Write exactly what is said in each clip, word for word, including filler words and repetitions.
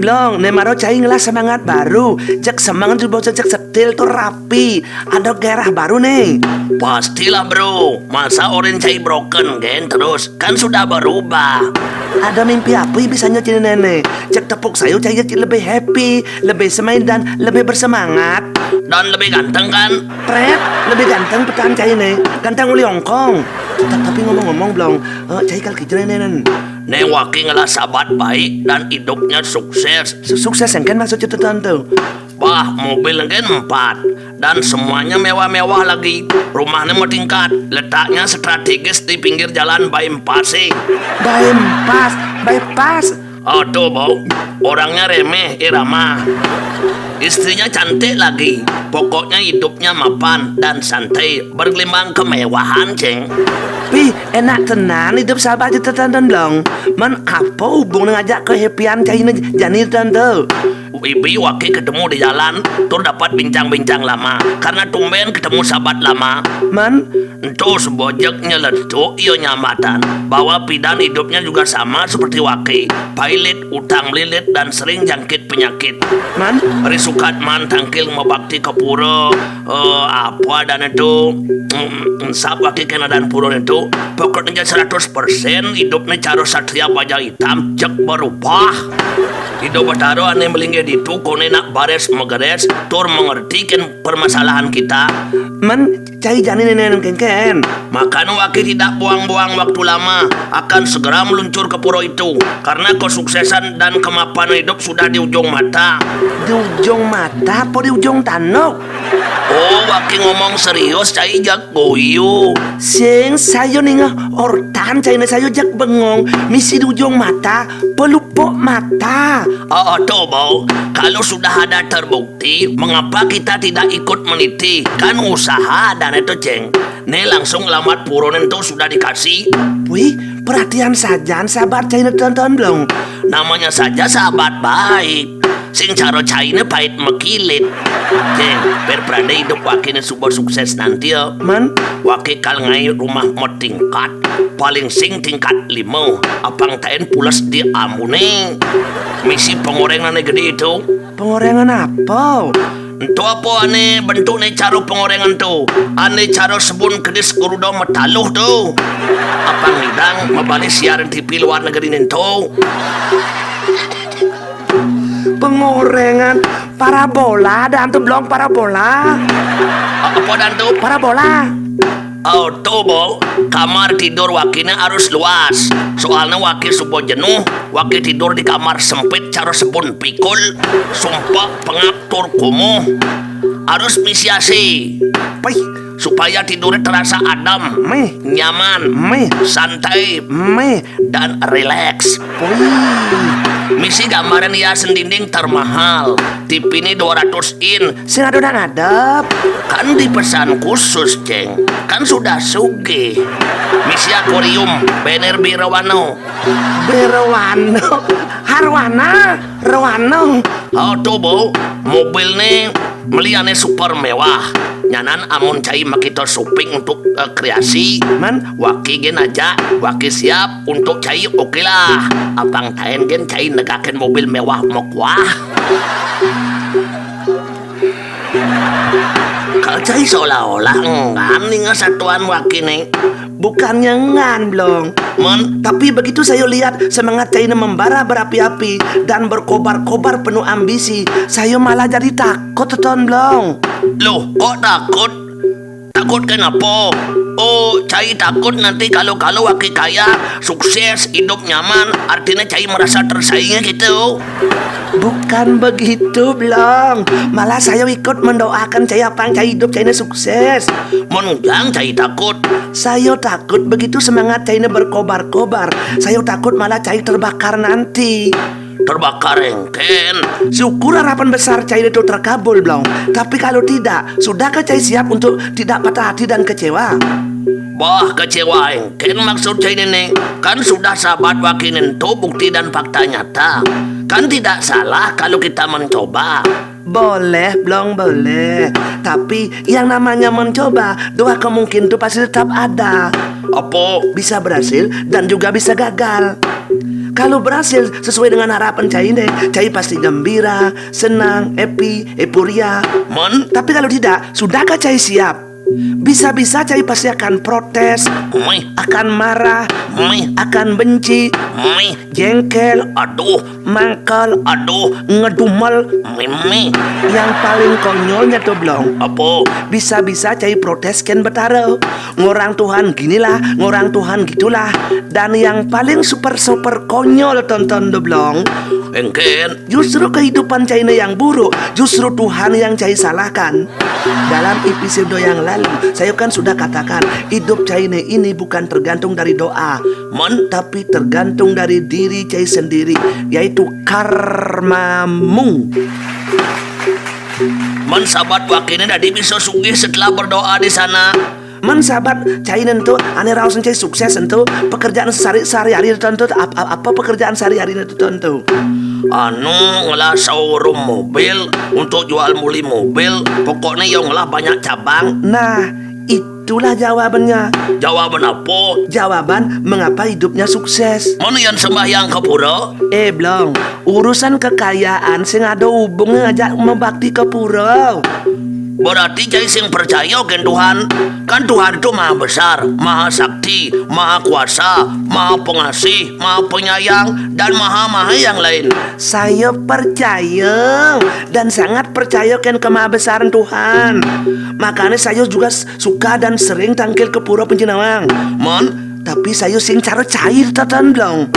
Dong, né maro cai ngelah semangat baru. Cék semeng tuh bocah cék setil tuh rapi. Ada gairah baru né. Pastilah, Bro. Masa orin cai broken gén terus? Kan sudah berubah. Ada mimpi apa yang bisanya cai néné? Cék tepuk sayur cai cék lebih happy, lebih semai dan lebih bersemangat. Dan lebih ganteng kan? Pret, lebih ganteng petan cai né. Ganteng uli ongkong. Ta- Tapi ngomong-ngomong, Blong, eh, cai kal kijrenen. Neng waki ngelah sahabat baik dan hidupnya sukses. Su- Sukses yang kan maksud itu tentu. Bah, mobil kan empat dan semuanya mewah-mewah lagi. Rumahnya mau tingkat, letaknya strategis di pinggir jalan bypass. Bypass, bypass. Aduh, bau. Orangnya remeh, irama. Istrinya cantik lagi. Pokoknya hidupnya mapan dan santai, bergelimang kemewahan, Ceng. Pih, enak tenan hidup sahabat itu tentu, Blong. Man, apa hubung ngajak kehappyan cai né jani tentu? Ibi waki ketemu di jalan, tur dapat bincang-bincang lama. Karena tumben ketemu sahabat lama. Man, entu sebojek nyeletuk iyo nyamatan bahwa pidan hidupnya juga sama seperti waki. Pailit, utang melilit, dan sering jangkit penyakit. Man, risukat man tangkil mabakti ke pura, eh, apa dan itu, mm, ensap waki kena dan pura itu. Pokoknya seratus persen hidupnya cara satria baja hitam, cék berubah. Hidup Batara ané melinggih ditu koné nak bares megeres, tur mengerti kan permasalahan kita. Man, cai jani néné kéngkén. Maka waki tidak buang-buang waktu lama, akan segera meluncur ke pura itu, karena kesuksesan dan kemapanan hidup sudah di ujung mata. Di ujung mata apa di ujung tanduk? Oh, waki ngomong serius, cai jak guyu. Sing, saya ningeh ortan cai né saya jak bengong. Misi di ujung mata, pelupuk mata. Oh, tuh, Bau. Kalau sudah ada terbukti, mengapa kita tidak ikut meniti? Kan usaha dan itu, Ceng. Nih langsung alamat pura né tuh sudah dikasih. Wih, perhatian saja sahabat cai né tentu, Blong. Namanya saja sahabat baik. Sing cara cai né pait mekilit. Ceng, biar berada hidup waki né suba sukses nanti ya. Man, waki kal ngai rumah metingkat. Paling sing tingkat lima. Apang taén pules di amuné. Misi pengoreng ané gedé itu. Pengorengan apa? Entu apa ané bentuk né cara pengorengan tu? Ané cara sebun kedis geruda mataluh tu. Apa ngidang mabali siaran T V luar negeri né tu? Pengorengan parabola, dan tu, Blong, parabola. Apa dan tu? Parabola. Oh, tuh, Bau. Kamar tidur waki né harus luas. Soalnya waki suba jenuh, waki tidur di kamar sempit cara sebun pikul, sumpek, pengap, tur kumuh. Harus misi A C. Pih, supaya tidurnya terasa adem, méh, nyaman, méh, santai, méh, dan rileks. Wih. Misi gambaran hiasan dinding termahal. T V ini dua ratus in. Sing ada nang ngadep. Kan dipesan khusus, Ceng. Kan sudah sugih. Misi akuarium, bener berwarna. Berwarna. Harwana, rewarna. Oh, tuh, Bau. Mobil né meli ané super mewah. Nyanan amun cai makita suping untuk, eh, kreasi. Man, waki gén aja, waki siap untuk cai, oke lah. Apang taén gén cai negakin mobil mewah mekuah. Kal cai seolah-olah enggan ningeh satuan waki né. Bukannya enggan, Blong. Man, tapi begitu saya lihat semangat cai né membara berapi-api dan berkobar-kobar penuh ambisi, saya malah jadi takut, Ton, Blong. Loh, kok takut? Takut kenapa? Oh, cai takut nanti kalau-kalau waki kaya, sukses, hidup nyaman, artinya cai merasa tersaingi gitu. Bukan begitu, Blong. Malah saya ikut mendoakan cai apang cai hidup cai né sukses. Menunjang cai takut. Saya takut begitu semangat cai né berkobar-kobar. Saya takut malah cai terbakar nanti. Terbakar engkén. Syukur harapan besar cai itu terkabul, Blong. Tapi kalau tidak, sudahkah cai siap untuk tidak patah hati dan kecewa? Bah, kecewa engkén maksud cai néné. Kan sudah sahabat waki né tu bukti dan fakta nyata. Kan tidak salah kalau kita mencoba. Boleh, Blong, boleh. Tapi yang namanya mencoba, dua kemungkinan itu pasti tetap ada. Apa? Bisa berhasil dan juga bisa gagal. Kalau berhasil sesuai dengan harapan cai ne, cai pasti gembira, senang, happy, euforia. Mon? Tapi kalau tidak, sudahkah cai siap? Bisa-bisa cai pasti akan protes, Mih. Akan marah, Mih. Akan benci, Mih. Jengkel, aduh, mangkel, aduh, ngedumel, Mih. Yang paling konyolnya tuh, Blong. Apa? Bisa-bisa cai protes ken Betara. Ngorang Tuhan ginilah, ngorang Tuhan gitulah. Dan yang paling super-super konyol, tonton, Blong. Engken. Justru kehidupan cai ne yang buruk, justru Tuhan yang cai salahkan. Dalam episode yang lalu, saya kan sudah katakan, hidup cai ne ini bukan tergantung dari doa, Mon? Tapi tergantung dari diri cai sendiri, yaitu karmamu. Mon, sabat wakine dadi bisa sugih setelah berdoa di sana. Mon, sabat cai ne ento, ane raos cai sukses ento, pekerjaan sehari, sehari-hari ento, ap-, ap-, apa pekerjaan sehari-hari ento? Anu, ngelah showroom mobil, untuk jual beli mobil, pokoknya yo ngelah banyak cabang. Nah, itulah jawabannya. Jawaban apa? Jawaban mengapa hidupnya sukses. Mana yang sembahyang ke pura? Eh, Blong, urusan kekayaan sing ada hubungannya ngajak membakti ke pura. Berarti cai sing percaya ken Tuhan. Kan Tuhan itu maha besar, maha sakti, maha kuasa, maha pengasih, maha penyayang, dan maha-maha yang lain. Saya percaya dan sangat percaya ken kemahabesaran Tuhan. Makanya saya juga s-, suka dan sering tangkil ke pura Pencinawang. Mon? Tapi saya sing cara cair tatan, Blong.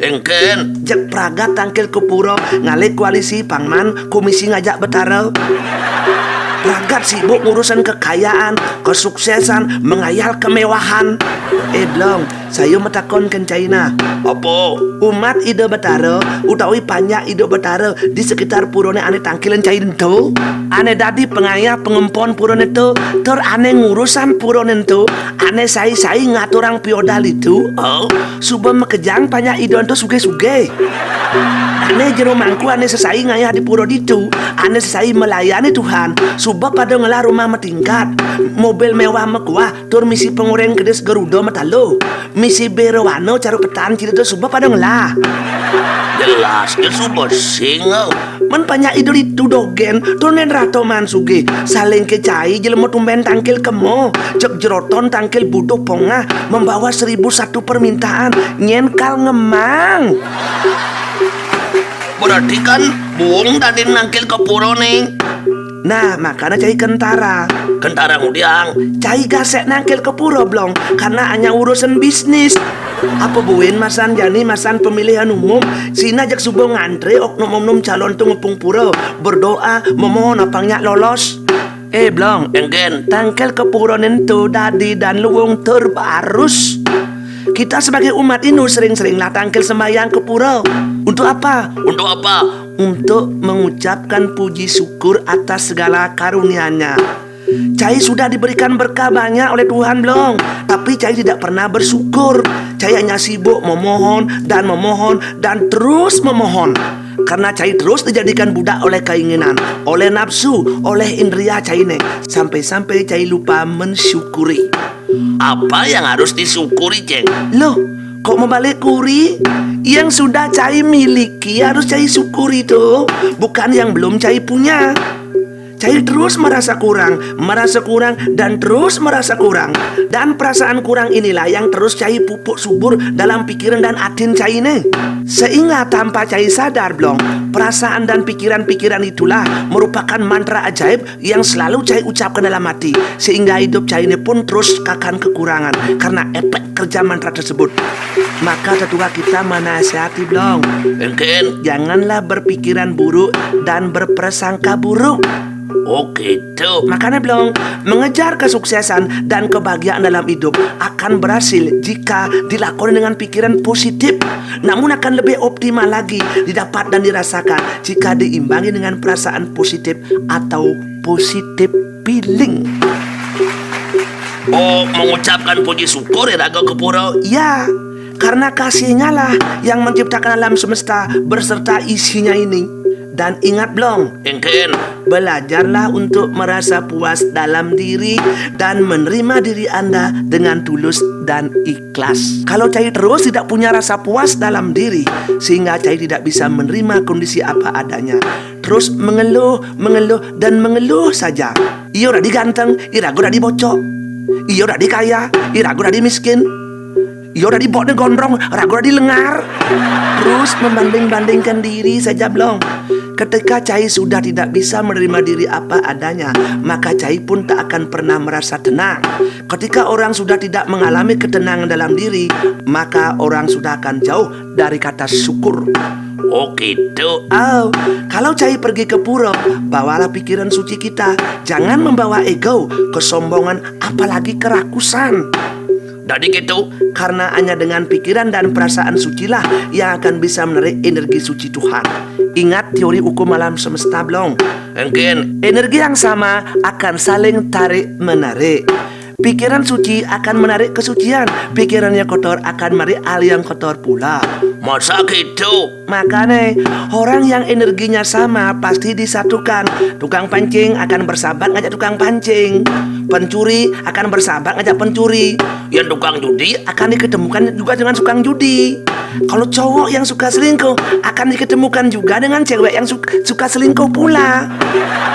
Engken. Jek pragat tangkil ke pura, ngalih koalisi pangman, komisi ngajak Betara. Pragat sibuk ngurusan kekayaan, kesuksesan, mengayal kemewahan. Eh, Blong, saya metakon ken cai ne. Apa? Umat Ida Betara, utawi panjak Ida Betara di sekitar purane ane tangkilan cai ento, ane dadi pengayah pengempon purane ento, tur ane ngurusan purane ento, ane sai-sai ngaturang piodal itu, oh, suba makejang panjak Ida ento sugih-sugih. Ane jero mangku ane sesai ngayah di pura ditu, ane sesai melayani Tuhan, suba pada ngelah rumah matingkat, mobil mewah makuah, tur misi pengoreng kedis Garuda matalo, misi berwana cara petan ciri tu suba pada ngelah. Jelas, dia suba sing. Men panjak Ida ditu dogen, tur nen rata maan sugih. Saling ke cai jelema tumben tangkil kemo, cek jeroton tangkil buduh pongah, membawa seribu satu permintaan, nyen kal ngemang. Berarti kan buung tadi nangkil ke pura nih. Nah, makanya cai kentara. Kentara ngudiang. Cai gasek nangkil ke pura, Blong, karena hanya urusan bisnis. Apa buin masan jani, masan pemilihan umum, sina jek suba ngantre oknum-oknum calon tu ngepung pura, berdoa, memohon apang nyak lolos. Eh, Blong, engken, tangkil ke pura nen tu dadi dan luung terbarus. Kita sebagai umat Hindu sering-seringlah tangkil sembahyang ke pura. Untuk apa? Untuk apa? Untuk mengucapkan puji syukur atas segala karunia-Nya. Cai sudah diberikan berkah banyak oleh Tuhan, Blong, tapi cai tidak pernah bersyukur. Cai hanya sibuk memohon dan memohon dan terus memohon. Karena cai terus dijadikan budak oleh keinginan, oleh nafsu, oleh indria cai ne, sampai-sampai cai lupa mensyukuri. Apa yang harus disyukuri, Ceng? Loh, kok mau balik kuri? Yang sudah cai miliki harus cai syukuri tuh, bukan yang belum cai punya. Cai terus merasa kurang, merasa kurang, dan terus merasa kurang. Dan perasaan kurang inilah yang terus cai pupuk subur dalam pikiran dan atin cai ne. Sehingga tanpa cai sadar, Blong, perasaan dan pikiran-pikiran itulah merupakan mantra ajaib yang selalu cai ucapkan dalam hati, sehingga hidup cai ne pun terus kakan kekurangan karena efek kerja mantra tersebut. Maka tetua kita menasihati, Blong, engken, janganlah berpikiran buruk dan berprasangka buruk. Oh, gitu. Makanya, Blong, mengejar kesuksesan dan kebahagiaan dalam hidup akan berhasil jika dilakoni dengan pikiran positif. Namun akan lebih optimal lagi didapat dan dirasakan jika diimbangi dengan perasaan positif atau positive feeling. Oh, mengucapkan puji syukur ya, Raga Kepura? Ya, karena kasihnya lah yang menciptakan alam semesta berserta isinya ini. Dan ingat, Blong. Engken, Belajarlah untuk merasa puas dalam diri dan menerima diri Anda dengan tulus dan ikhlas. Kalau cai terus tidak punya rasa puas dalam diri, sehingga cai tidak bisa menerima kondisi apa adanya, terus mengeluh, mengeluh, dan mengeluh saja. Iyo dadi ganteng, irago dadi bocok. Iyo dadi kaya, irago dadi miskin. Iyo dadi bokne gondrong, rago dadi lengar. Terus membanding-bandingkan diri saja, Blong. Ketika cai sudah tidak bisa menerima diri apa adanya, maka cai pun tak akan pernah merasa tenang. Ketika orang sudah tidak mengalami ketenangan dalam diri, maka orang sudah akan jauh dari kata syukur. Oh gitu. Oh, kalau cai pergi ke pura, bawalah pikiran suci kita. Jangan membawa ego, kesombongan, apalagi kerakusan. Dadi gitu. Karena hanya dengan pikiran dan perasaan sucilah yang akan bisa menarik energi suci Tuhan. Ingat teori hukum alam semesta, Blong. Engkin. Energi yang sama akan saling tarik menarik. Pikiran suci akan menarik kesucian. Pikirannya kotor akan menarik hal yang kotor pula. Masa gitu? Makanya, orang yang energinya sama pasti disatukan. Tukang pancing akan bersahabat ngajak tukang pancing. Pencuri akan bersahabat ngajak pencuri. Yang tukang judi akan diketemukan juga dengan tukang judi. Kalau cowok yang suka selingkuh akan diketemukan juga dengan cewek yang su- suka selingkuh pula.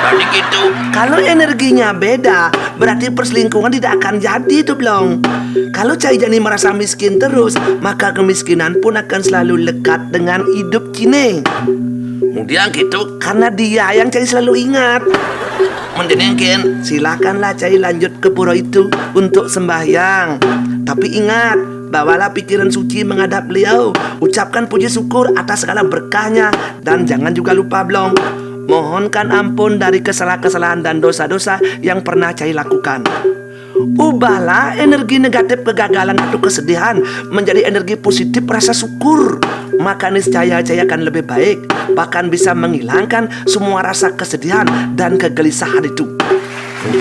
Berarti gitu. Kalau energinya beda, berarti perselingkuhan tidak akan jadi tuh, Blong. Kalau cai jani merasa miskin terus, maka kemiskinan pun akan selalu lekat dengan hidup cine. Kemudian gitu. Karena dia yang cai selalu ingat. Mendingan, silakanlah cai lanjut ke pura itu untuk sembahyang. Tapi ingat, bawalah pikiran suci menghadap beliau. Ucapkan puji syukur atas segala berkahnya. Dan jangan juga lupa, Blong, mohonkan ampun dari kesalahan-kesalahan dan dosa-dosa yang pernah cai lakukan. Ubahlah energi negatif kegagalan atau kesedihan menjadi energi positif rasa syukur. Maka niscaya cai akan lebih baik, bahkan bisa menghilangkan semua rasa kesedihan dan kegelisahan itu.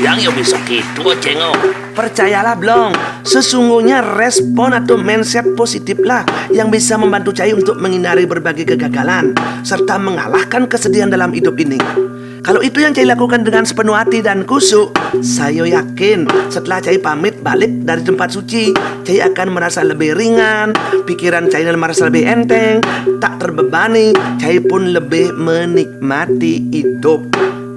Yang ya bisa gitu, Cengok. Percayalah, Blong, sesungguhnya respon atau mindset positiflah yang bisa membantu cai untuk menghindari berbagai kegagalan serta mengalahkan kesedihan dalam hidup ini. Kalau itu yang cai lakukan dengan sepenuh hati dan khusyuk, saya yakin setelah cai pamit balik dari tempat suci, cai akan merasa lebih ringan, pikiran cai merasa lebih enteng, tak terbebani, cai pun lebih menikmati hidup.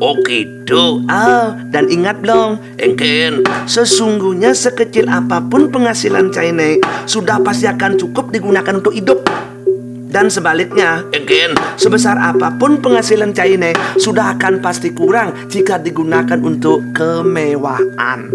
Oh gitu. Ah, dan ingat, Blong, Engkin. Sesungguhnya sekecil apapun penghasilan cai ne, sudah pasti akan cukup digunakan untuk hidup. Dan sebaliknya, Engkin. Sebesar apapun penghasilan cai ne, sudah akan pasti kurang jika digunakan untuk kemewahan.